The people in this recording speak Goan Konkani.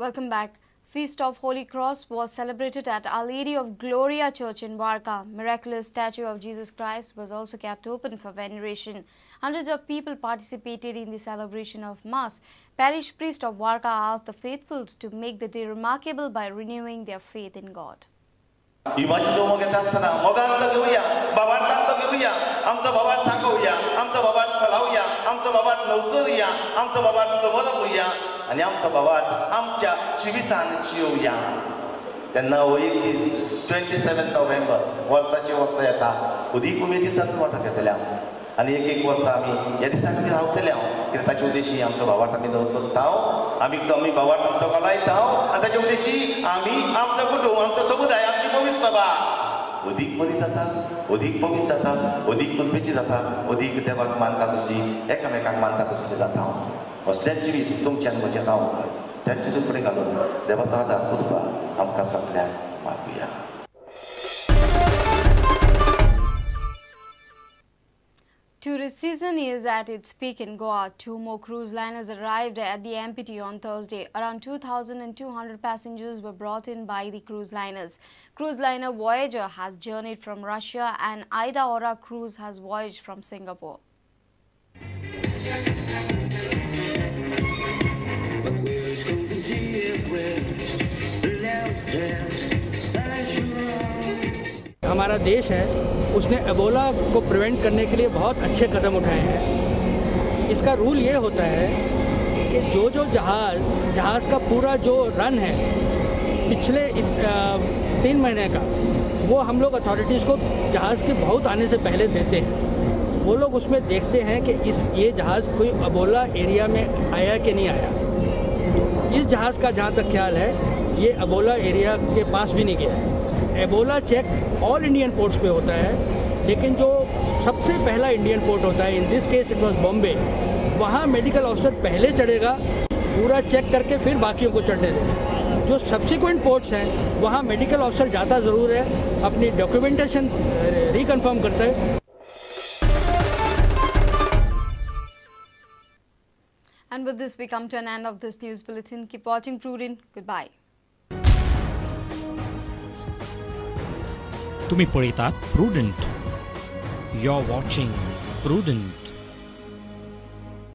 Welcome back. Feast of Holy Cross was celebrated at Our Lady of Gloria Church in Varca. Miraculous statue of Jesus Christ was also kept open for veneration. Hundreds of people participated in the celebration of Mass. Parish priest of Varca asked the faithfuls to make the day remarkable by renewing their faith in God. आनी आमचो बाबाट आमच्या जिवितान जियोया. तेन्ना हो एक दीस 27 नोव्हेंबर वर्साचे वर्सां येता, अदीक उमेदीन तातूंत वांटो घेतले हांव आनी एक एक वर्सा आमी ह्या दिसाक आमी रावतले हांव, कित्याक ताचे उद्देशी आमचो बाबाट आमी नवसोदता, आमी आमी बाबाट आमचो कलायता आनी ताचे उद्देशी आमी आमचो कुटुंब, आमचो समुदाय, आमची पवित्र सभा अदीक बरी जाता, अदीक पवित्र जाता, अदीक कृपेची जाता, अदीक देवाक मानता तशी, एकामेकांक मानता तशी जाता. असलें जिवीत तुमच्यान म्हजें जावंक त्याच फुडें घालून देवाचो आदार कृपा आमकां सगल्यांक मागुया. Tourist season is at its peak in Goa. Two more cruise liners arrived at the MPT on Thursday. Around 2,200 passengers were brought in by the cruise liners. Cruise liner Voyager has journeyed from Russia and Aida Aura Cruise has voyaged from Singapore. हमारा देश है, उसने एबोला को प्रिवेंट करने के लिए बहुत अच्छे कदम उठाए हैं. इसका रूल ये होता है कि जो जो जहाज़ का पूरा जो रन है पिछले 3 महीने का, वो हम लोग अथॉरिटीज़ को जहाज़ के बहुत आने से पहले देते हैं. वो लोग उसमें देखते हैं कि इस ये जहाज़ कोई एबोला एरिया में आया कि नहीं आया. इस जहाज़ का जहाँ तक ख्याल है, ये एबोला एरिया के पास भी नहीं गया है. Ebola check all Indian ports pay होता है, लेकिन जो सबसे पहला इंडियन पोर्ट होता है, in this case it was Bombay, वहाँ मेडिकल ऑफिसर पहले चढ़ेगा, पूरा चेक करके फिर बाकियों को चढ़ने देगा. जो सब्सिक्वेंट पोर्ट्स हैं वहाँ मेडिकल ऑफिसर जाता ज़रूर है, अपनी डॉक्यूमेंटेशन रिकन्फर्म करता है. And with this we come to an end of this news bulletin. Keep watching Prudent. Goodbye. तुम्ही पळयतात Prudent. You are watching Prudent.